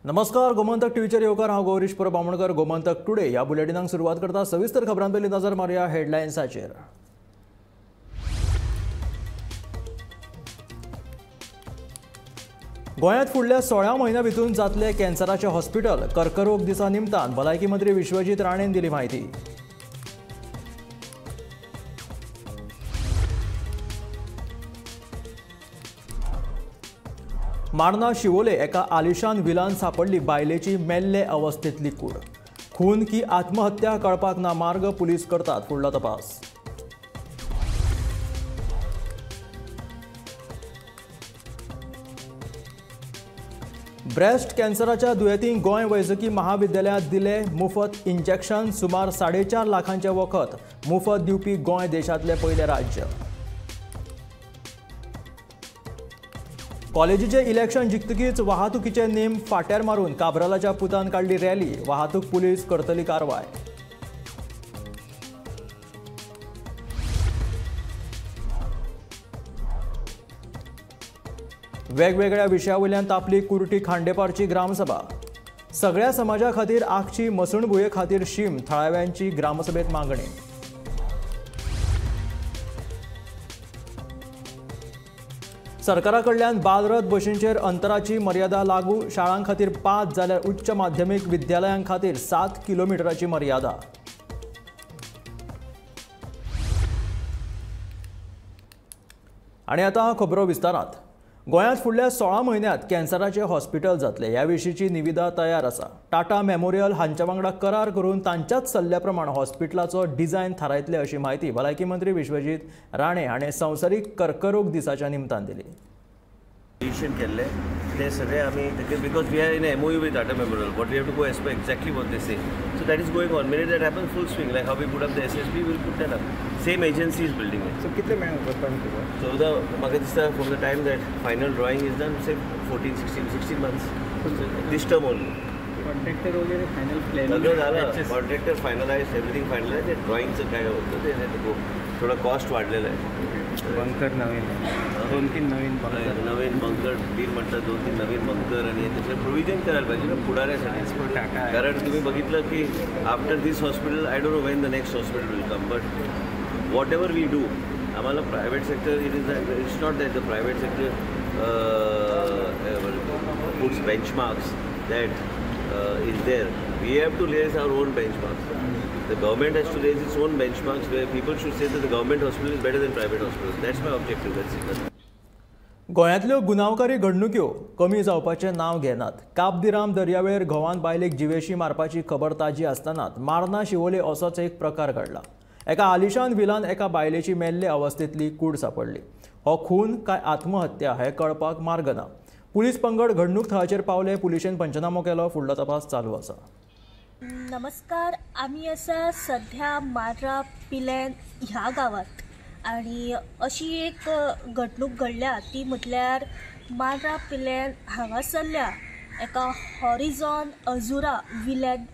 नमस्कार, गोमंतक टीव्हीचेर येवकार. हांव गौरीश परब बामणकर. गोमंतक टुडे ह्या बुलेटिनाक सुरवात करता. सविस्तर खबरां पयलीं नजर मारुया हेडलायन्साचेर. गोंयांत फुडल्या 16 म्हयन्यां भितर जातले कॅन्सराचें हॉस्पिटल. कर्करोग दिसा निमतान भलायकी मंत्री विश्वजीत राणेन दिली म्हायती. मार्ना शिवोले एका आलिशान विलान सापडली बायलेची मेल्ले अवस्थेतली कूड. खून की आत्महत्या कळपाक ना मार्ग, पुलीस करतात फुडलो तपास. ब्रेस्ट कॅन्सराच्या दुयेंतींक गोंय वैजकी महाविद्यालयांत दिले मुफत इंजेक्शन. सुमार 4.5 लाखांचें वखद मुफत दिवपी गोंय देशांतलें पयलें राज्य. कॉलेजीचे इलेक्शन जिखतकीच वाहतुकीचे नेम फाट्यार मारून काब्रालाच्या पुतान काडली रॅली. वाहतूक पुलीस करतली कारवाय. वेगवेगळ्या विशया वयल्यान तापली कुर्टी खांडेपारची ग्रामसभा. सगळ्या समाजा खातीर आखची मसणभुंये खातीर शीम, थळाव्यांची ग्रामसभेत मागणी. सरकारा कडल्यान बालरथ बशींचेर अंतराची मर्यादा लागू. शाळां खातीर 5 जाल्यार उच्च माध्यमीक विद्यालयां खातीर 7 किलोमिटराची मर्यादा. आनी आतां खबरो विस्तारांत. गोंयांत फुडल्या 16 म्हयन्यांत कॅन्सराचें हॉस्पिटल जातलें ह्या विशींची निविदा तयार आसा. टाटा मेमोरियल हांच्या वांगडा करार करून तांच्याच सल्ल्या प्रमाण हॉस्पिटलाचो डिझायन थारायतले अशी म्हायती भलायकी मंत्री विश्वजीत राणे हाणें संवसारीक कर्करोग दिसाच्या निमतान दिली. केल्ले ते सगळे आमी because we are in MOU with Tata Memorial, what we have to go as per exactly what they say. So that is going on. Minute that happens full swing, like how we put up the SSB, will put that up. Same agency is building it. So कितले मेळ्ळे work permit? 14 म्हाका दिसता from the time that final drawing is done, say 14, 16 months. This term only. Contractor वगैरे final plan सगळं झालं. Contractor finalise, everything finalise. ते ड्रॉइंगचं काय होतं ते गो थोडं कॉस्ट वाढलेलं आहे. बंकर नवीन 2-3 नवीन बंकर, नवीन बंकर बील म्हटलं 2-3 नवीन बंकर आणि त्याचं प्रोव्हिजन करायला पाहिजे ना पुढाऱ्यासाठी. कारण तुम्ही बघितलं की after this hospital I don't know when the next hospital will come, but whatever we do आम्हाला private sector, it is it's not that the private sector puts benchmarks that is there. We have to raise our own benchmarks. The government has to raise its own benchmarks where people should say that the government hospital is better than private hospitals. That's my objective. That's it. गोंयांतल्यो गुन्यांवकारी घडणुक्यो कमी जावपाचें नांव घेनात. काबदिराम दर्यावेळेर घोवान बायलेक जिवेशी मारपाची खबर ताजी आसतनाच मार्ना शिवोले असोच एक प्रकार घडला. एका आलिशान विलान एका बायलेची मेल्ले अवस्थेंतली कूड सापडली. हो खून काय आत्महत्या हें कळपाक मार्ग ना. पुलीस पंगड घडणूक थळाचेर पावले. पुलिशेन पंचनामो केलो. फुडलो तपास चालू आसा. नमस्कार, आमी आसा सध्या मार्रा पिलेन ह्या गांवांत आनी अशी एक घडणूक घडल्या ती म्हटल्यार मार्रा पिलेन हांगासरल्या एका हॉरिझॉन अजुरा विल्यान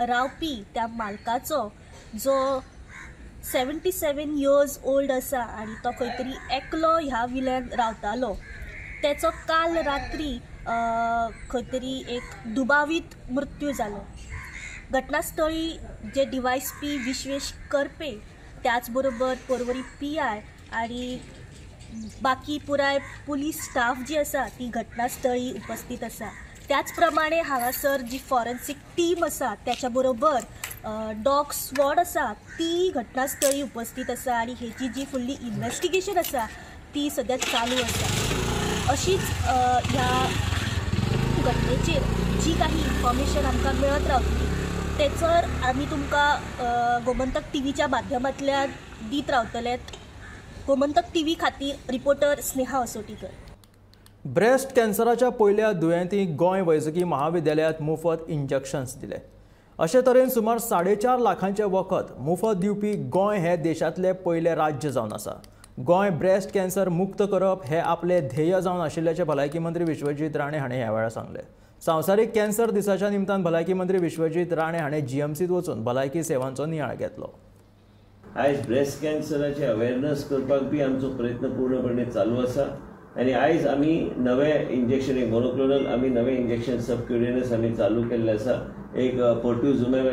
रावपी त्या मालकाचो जो 77 इयर्स ओल्ड आसा आनी तो खंय तरी एकलो ह्या विल्यान रावतालो. तेचो काल रात्री खंय तरी एक दुबावीत मृत्यू जालो. घटनास्थळी जे डिवायस पी विश्वेश करपे, त्याचबरोबर पर्वरी PI आणि बाकी पुराय पुलीस स्टाफ जी आसा ती घटनास्थळी उपस्थित आसा. त्याच प्रमाणे हांगासर जी फॉरेन्सिक टीम आसा त्याच्या बरोबर डॉग स्क्वॉड आसा ती घटनास्थळी उपस्थित आसा आणि हेची जी फुडली इन्व्हेस्टिगेशन आसा ती सद्या चालू आसा. अशीच ह्या घटनेचेर जी काही इन्फॉर्मेशन आमकां मेळत रावतली तेचर आमी तुमकां गोमंतक टीव्हीच्या माध्यमांतल्यान दीत रावतले. गोमंतक टीव्ही खातीर रिपोर्टर स्नेहा असोटीकर. ब्रेस्ट कॅन्सराच्या पयल्या दुयेंतींक गोंय वैजकी महाविद्यालयांत मुफत इंजेक्शन्स दिले. अशे तरेन सुमार 4.5 लाखांचें वखद मुफत दिवपी गोंय हें देशांतलें पयलें राज्य जावन आसा. गोंय ब्रेस्ट कॅन्सर मुक्त करप हें आपलें ध्येय जावन आशिल्ल्याचें भलायकी मंत्री विश्वजीत राणे हाणें ह्या वेळार सांगलें. संवसारीक कॅन्सर दिसाच्या निमतान भलायकी मंत्री विश्वजीत राणे हाणें GMCत वचून भलायकी सेवांचो नियाळ घेतलो. आयज ब्रेस्ट कॅन्सराचे अवेरनस करपाक बी आमचो प्रयत्न पूर्णपणे चालू आसा. आनी आयज आमी नवें इंजेक्शन एक मोनोक्लोनल आमी नवें इंजेक्शन सबक्युटेनियस आमी चालू केल्लें आसा. एक पर्ट्युझुमॅब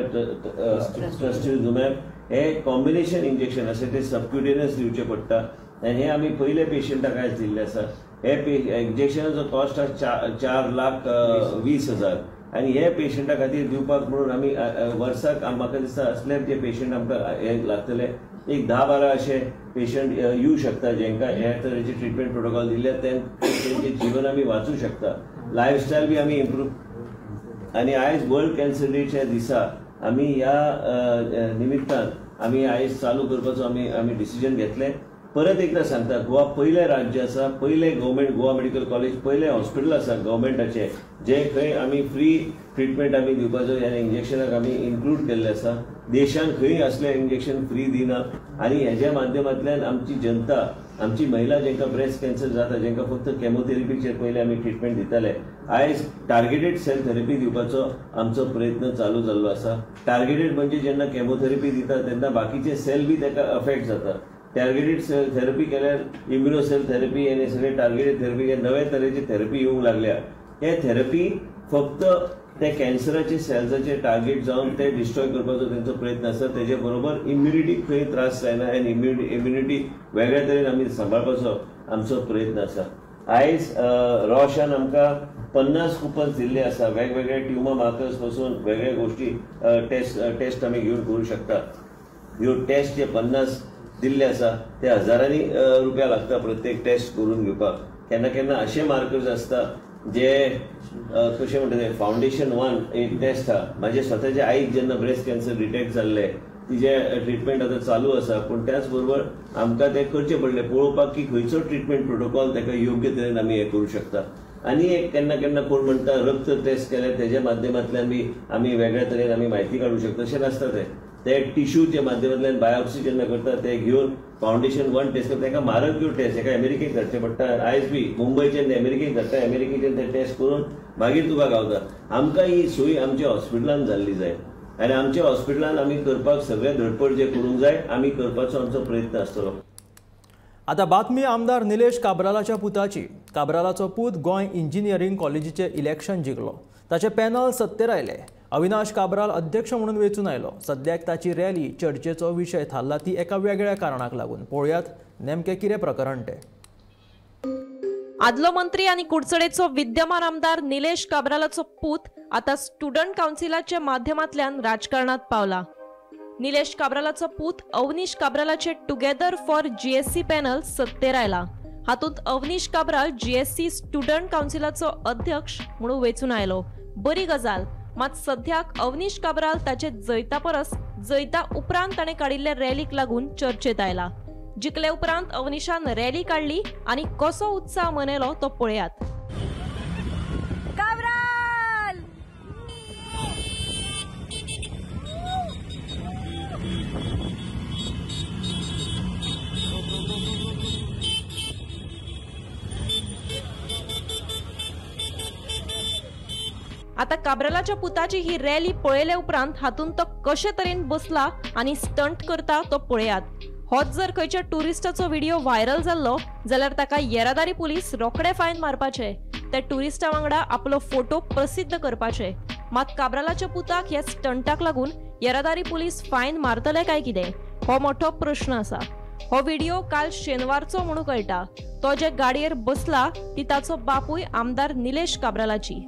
ट्रस्ट्युझुमॅब हे कॉम्बिनेशन इंजेक्शन आसा ते सबक्युटेनियस दिवचें पडटा आनी हे आमी पयले पेशंटाक आयज दिल्लें आसा. हे इंजेक्शनाचो कॉस्ट आसा 4,20,000 आनी हे पेशंटा खातीर दिवपाक म्हणून आमी वर्साक म्हाका दिसता असले जे पेशंट आमकां हे लागतले एक 10-12 अशे पेशंट येवं शकता जेंकां ह्या तरेचे ट्रिटमेंट प्रोटोकॉल दिल्ले तेंचें जीवन आमी वाचूं शकता, लायफस्टायल बी आमी इम्प्रूव. आनी आयज वर्ल्ड कॅन्सर डेच्या दिसा आमी ह्या निमित्तान आमी आयज चालू करपाचो आमी आमी डिसिजन घेतलें. परत एकदां सांगता, गोवा पयलें राज्य आसा, पयलें गव्हर्मेंट गोवा मेडिकल कॉलेज, पयलें हॉस्पिटल आसा गव्हर्मेंटाचें जें खंय आमी फ्री ट्रिटमेंट आमी दिवपाचो ह्या इंजेक्शनाक आमी इन्क्लूड केल्लें आसा. देशान खंय असलें इंजेक्शन फ्री दिना आनी हेज्या माध्यमांतल्यान आमची जनता, आमची महिला जेंकां ब्रेस्ट कॅन्सर जाता, जेंकां फक्त केमोथेरपीचेर पयलीं आमी ट्रिटमेंट दिताले, आयज टार्गेटेड सेल थेरपी दिवपाचो आमचो प्रयत्न चालू जाल्लो आसा. टार्गेटेड म्हणजे जेन्ना केमोथेरपी दिता तेन्ना बाकीचे सेल बी ताका अफेक्ट जाता. टार्गेटेड सेल थेरपी केल्यार इम्युनो सेल थेरपी आनी सगळे टार्गेटेड थेरपी हे नवे तरेची थेरपी येवंक लागल्या. हे थेरपी फक्त ते कॅन्सराचे सेल्साचे टार्गेट जावन ते डिस्ट्रॉय करपाचो तेंचो प्रयत्न आसा. तेजे बरोबर इम्युनिटीक खंय त्रास जायना आनी इम्युनिटी वेगळ्या तरेन आमी सांबाळपाचो आमचो प्रयत्न आसा. आयज रोशान आमकां 50 कुपन्स दिल्ले आसा, वेगवेगळे ट्युमर मार्कर्स पासून वेगळ्या गोष्टी टेस्ट आमी घेवन करूं शकता. ह्यो टेस्ट जे 50 दिल्ले आसा ते हजारांनी रुपया लागता प्रत्येक टेस्ट करून घेवपाक. केन्ना केन्ना अशे मार्कर्स आसता जे कशें म्हणटा ते फावंडेशन 1 एक टेस्ट आहा. म्हाजे स्वताच्या आईक जेन्ना ब्रेस्ट कॅन्सर डिटेक्ट जाल्लें तिजें ट्रिटमेंट आतां चालू आसा, पूण त्याच बरोबर आमकां तें करचें पडलें पळोवपाक की खंयचो ट्रिटमेंट प्रोटोकॉल ताका योग्य तरेन आमी हें करूं शकता. आनी एक केन्ना केन्ना कोण म्हणटा रक्त टेस्ट केल्यार तेज्या माध्यमांतल्यान बी आमी वेगळ्या तरेन आमी म्हायती काडूं शकता, तशें नासता. तें ते टिश्यूच्या माध्यमांतल्यान बायोप्सी जेन्ना करता ते घेवन फावंडेशन 1 टेस्ट करता. ताका मारक त्यो टेस्ट एका अमेरिकेक धाडचें पडटा, आयज बी मुंबयच्यान अमेरिकेक धाडटा, अमेरिकेच्यान ते टेस्ट करून मागीर तुका गावता. आमकां ही सोय आमच्या हॉस्पिटलान जाल्ली जाय आनी आमच्या हॉस्पिटलान आमी करपाक सगळें धडपड जें करूंक जाय आमी करपाचो आमचो प्रयत्न आसतलो. आतां बातमी आमदार निलेश काब्रालाच्या पुताची. काब्रालाचो पूत गोंय इंजिनियरींग कॉलेजीचें इलेक्शन जिखलो, ताचें पॅनल सत्तेर आयलें. अविनाश काब्राल अध्यक्ष म्हणून वेंचून आयलो. सद्याक ताची रॅली चर्चेचो विशय थारला ती एका वेगळ्या कारणाक लागून. पळोवयात नेमकें कितें प्रकरण तें. आदलो मंत्री आनी कुडचडेचो विद्यमान आमदार निलेश काब्रालाचो पूत आतां स्टुडंट कावन्सिलाच्या माध्यमांतल्यान राजकारणात पावला. निलेश काब्रालाचो पूत अवनीश काब्रालाचे टुगेदर फॉर जीएससी पॅनल सत्तेर आयला. हातूंत अवनीश काब्राल जीएससी स्टुडंट कावन्सिलाचो अध्यक्ष म्हणून वेंचून आयलो. बरी गजाल, मात सद्याक अवनीश काब्राल ताचे जैता परस जैता उपरांत ताणें काडिल्ले रॅलीक लागून चर्चेत आयला. जिखले उपरांत अवनीशान रॅली काडली आनी कसो उत्साह मनयलो तो पळयात. आता काब्रालाच्या पुताची ही रॅली पळयले उपरांत हातूंत तो कशे तरेन बसला आनी स्टंट करता तो पळयात. होच जर खंयच्या टुरिस्टाचो व्हिडिओ व्हायरल जाल्लो जाल्यार ताका येरादारी पुलीस रोखडे फायन मारपाचे, त्या टुरिस्टा वांगडा आपलो फोटो प्रसिद्ध करपाचे. मात काब्रालाच्या पुताक ह्या स्टंटाक लागून येरादारी पुलीस फायन मारतले काय कितें हो मोठो प्रश्न आसा. हो व्हिडिओ काल शेनवारचो म्हणून कळटा. तो जे गाडयेर बसला ती ताचो बापूय आमदार Nilesh काब्रालाची.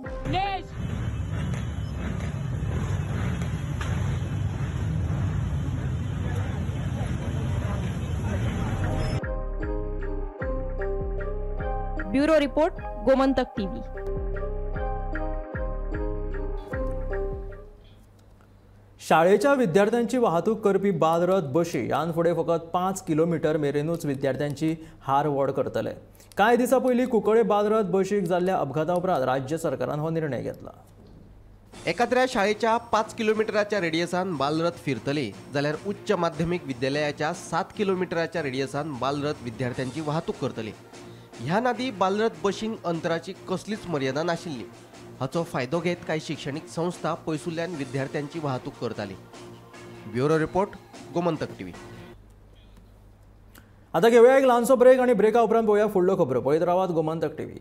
Bureau report, Gomantak TV. शाळेच्या विद्यार्थ्यांची वाहतूक करपी बालरथ बशी ह्यान फुडें फकत 5 किलोमीटर मेरेनूच विद्यार्थ्यांची हार व्हड करतले. कांय दिसां पयलीं कुंकळे बालरथ बशीक जाल्ल्या अपघाता उपरांत राज्य सरकारान हो निर्णय घेतला. एकाद्र्या शाळेच्या 5 किलोमीटराच्या रेडियसान बालरथ फिरतले जाल्यार उच्च माध्यमीक विद्यालयाच्या 7 किलोमीटराच्या रेडियसान बालरथ विद्यार्थ्यांची वाहतूक करतले. ह्या नादी बालरथ बशींक अंतराची कसलीच मर्यादा नाशिल्ली. हाचो फायदो घेत कांय शिक्षणीक संस्था पयसुल्ल्यान विद्यार्थ्यांची वाहतूक करताली. Bureau report, Gomantak TV. आता घेऊया एक ल्हानसो ब्रेक आनी ब्रेका उपरांत पळोवया फुडल्यो खबरो. पळयत रावात गोमंतक टीव्ही.